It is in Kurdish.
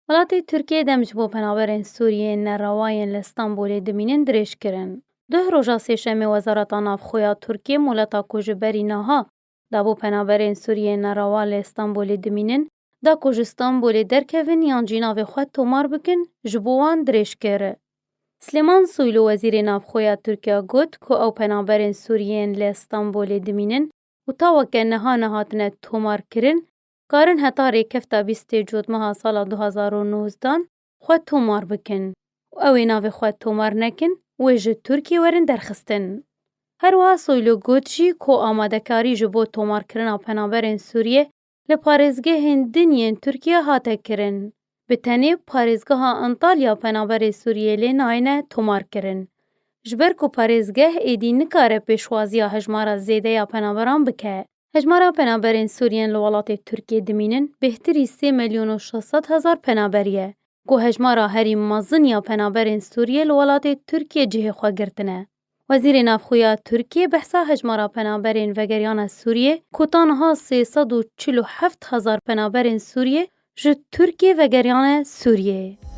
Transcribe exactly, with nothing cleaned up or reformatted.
Welatê Tirkiyê dem ji bo penaberên Sûriyê nerewa yên li Stenbolê dimînin dirêj kirin. Duh roja sêşemê Wezareta Navxwe ya Tirkiyê moleta ku ji berî niha da bo penaberên Sûriyê nerewa li Stenbolê dimînin, da ku ji Stenbolê derkevin yan jî navê xwe tomar bikin, ji bo wan dirêj kir. Silêman Soylu, wezîrê navxwe ya Tirkiye, got ku ew penaberên Sûriyên li Stenbolê dimînin û ta weke niha nehatine tomarkirin, karin heta rêkefta bîstê Cotmeha sala du hazar û nozdan xwe tomar bikin û ew ê navê xwe tomar nekin, wê ji Tirkiyê werin derxistin. Her wiha Soylu got jî ku amadekarî ji bo tomarkirina penaberên Sûriyê li parêzgehên din yên Tirkiye hate kirin. Bi tenê parêzgeha Antalya penaberê Sûriyê lê nayêne tomarkirin. Ji ber ku parêzgeh êdî nikare pêşwaziya hejmara zêde ya penaberan bike. Hejmara penaberên Sûriyên li welatê Tirkiyê dimînin bêhtirî sê milyon û şeş sed hezar penaberî ye. Ku hejmara herî mezin ya penaberên Sûriyê li welatê Tirkiyê cihê xwe girtine. Wezîrê Navxwe ya Tirkiyê behsa hejmara penaberên vegeriyane Sûriyê, ku ta niha sê sed û çil û heft hezar penaberên Sûriyê ji Tirkiyê vegeriyane Sûriyê.